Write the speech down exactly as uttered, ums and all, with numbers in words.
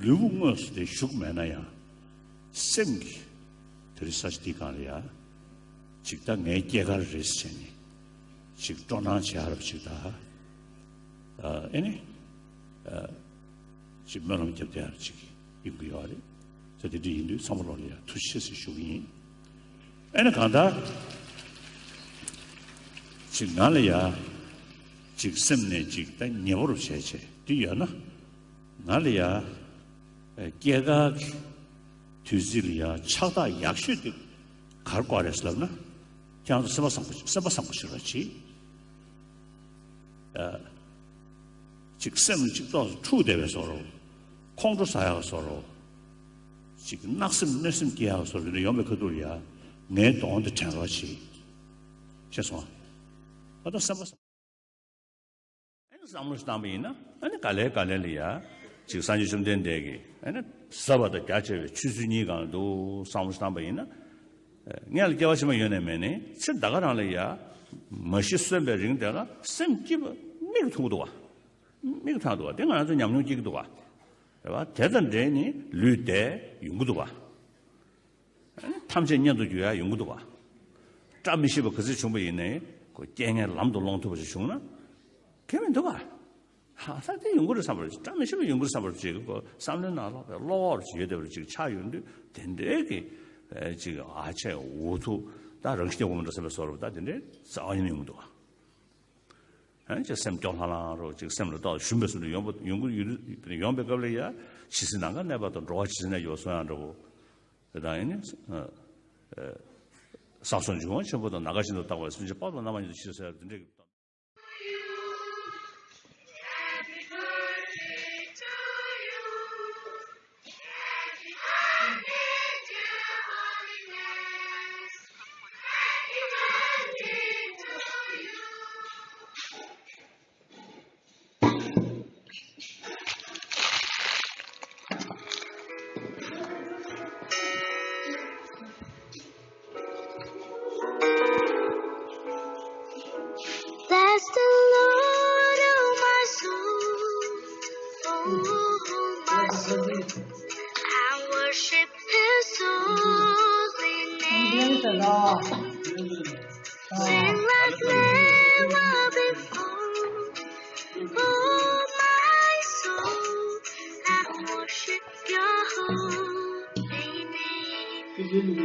ལུས་པོ་དངོས་སུ་དེ་བཞུགས་མེད་ན་ཡང་། སེམས་ཀྱིས་དེ་རིང་ས་ཆ་འདི་སྒང་ལ་ཡ། ཅིག་ད་ངའི་སྐྱེས་སྐར་རེད་ཟེར་ནས། ཅིག་སྤྲོ་སྣང་བྱེད་ཡ་རབས་ཅིག་ད། ཨ་ཨེ་ནི། ཨ་ཅིག་སྨོན་ལམ་རྒྱབ་བསྡད་ཡ་རབས་ཅིག་ཡོང་གི་ཡོད་རེད། ད་དེ་འདྲ་ཡིན་དུས་ཚང་མ་ལོག་ལ་ཡ་ཐུགས་རྗེ་ཆེ་ཟེར་ཞུ་གི་ཡིན། ཨེ་ནི་གང་ལྟར། ཅིག་ང་ལ་ཡ། ཅིག་སེམས་ནས་ཅིག་ད་ཉེ་པོ་རུ་བྱས་བྱས་འདི་ཡོད་ན། ང་ལ་ཡ། སྐྱེས་སྐར་གྱི་དུས་ཚིགས་ལ་ཡ་ཕྱག་རྟགས་ཡག་ཤོས་དེ་ག་རེ་དགོས་རེད་ཟེར་ལབ་ན། ཁྱེད་རང་ཚོ་སེམས་པ་བཟང་པོ་སེམས་པ་བཟང་པོ་བྱེད་རོགས་གྱིས། ཨ། ཅིག་སེམས་ཅིག་ཏོག་ཙམ་འཁྲུག་བསྡད་པའི་བཟོ་འདྲ། ཁོང་ཁྲོ་ཟ་ཡག་བཟོ་འདྲ། ཅིག་གནག་སེམས་གནོད་སེམས་སྐྱེ་ཡག་བཟོ་འདྲ་ཡོང་བའི་ཁ་ཐུག་ལ་ཡ་ངའི་གདོང་དེ་དྲན་རོགས་གྱིས། ཤེས་སོང་ཨ། ད་སེམས་པ་བཟང་། ཨ་ནི་བསམ་བློ་ཞིག་བཏང་པ་ཡིན་ན། ཨ་ནི་ག་ལེ་ག་ལེ་ལ་ཡ། ཅིག་སངས་རྒྱས་བཅོམ་ལྡན་འདས་ཀྱིས་ཨ་ནི་ཟབ་པ་དང་རྒྱ་ཆེ་བའི་ཆོས་ཚུལ་གཉིས་སྒང་ལ་འདུག་བསམ་བློ་ཞིག་བཏང་པ་ཡིན་ན། སྔོན་ལ་སྐྱེ་བ་ཕྱི་མ་ཡོད་ནའི་མེད་ནའི་ཚེ་འདི་ག་རང་ལ་ཡ། མ་ཤི་གསོན་པའི་རིང་དེ་ལ་སེམས་སྐྱིད་པ་མིག་གིས་མཐོང་གི་འདུག་བ། མིག་གིས་མཐོང་གི་འདུག་བ། དེ་ང་རང་ཚོ་ཉམས་མྱོང་སྐྱེ་གི་འདུག་བ། རེད་བ། དེ་དང་འབྲེལ་ནས་ལུས་བདེ་ཡོང་གི་འདུག་བ། ཐམས་ཅད་མཉམ་དུ་འགྱུར་ཡ་ཡོང་གི་འདུག་བ། བཀྲ་མི་ཤིས་པ་ག་ཚོད་བྱུང་བ་ཡིན་ནའི་ཁོ་རྐྱེན་ངན་ལམ་དུ་སློང་ཐུབ་པ་ཞིག་བྱུང་ན། གལ་མི་འདུག་བ། ཧ་ད་དེ་ཡོང་གི་རེད་བསམ་པ་རེད། བཀྲ་མི་ཤིས་པ་ཡོང་གི་རེད་བསམ་པ་རེད་ཅེས་ཁོ་བསམ་བློའི་ནང་ལོག་པའི་བློ་ཁོག་ཅིག་ཡོད་བསྡད་པ་རེད། ཅིག་ཆགས་ཡོང་དུས་དེ་འདྲའི་གི་ཅིག་ཨ་ཆད་འུ་ཐུག་ད་རང་ཤི་རྒྱག་དགོས་མི་འདུག་བསམ་པའི་བཟོ་འདྲ་ད་དེ་འདྲའི་རྩ་བ་ཉིད་ནས་ཡོང་གི་འདུག་བ། ཨ་ཅིག་སེམས་སྐྱོ་ལྷང་ལྷང་རོ། ཅིག་སེམས་ལ་ཏོག་ཞུམ་པའི་བཟོ་འདྲ་ཡོང་པ་ཡོང་གི་ཡོད། ཡོང་པའི་སྐབས་ལ་ཡ་ཇི་སྲིད་ནམ་མཁའ་གནས་པ་དང་། འགྲོ་བ་ཇི་སྲིད་གནས་ཀྱི་བ་གསུང་ཡག་འདྲ་བོ། དེ་དང་ཨེ་ནི། ཨ་ཨ་བསགས་སོགས་འབྱུང་བ་ཆེན་པོ་དང་། ནམ་མཁའ་བཞིན་དུ་རྟག་པར་སེམས་ཅན་དཔག་ཏུ་མེད་པ་ཉིད་དུ་མཆིས་ཟེར་དེ་འདྲའི་གི། Bless the Lord, oh my soul, oh my soul, and worship His holy name. Sing like never before, oh my soul, and worship Your holy name.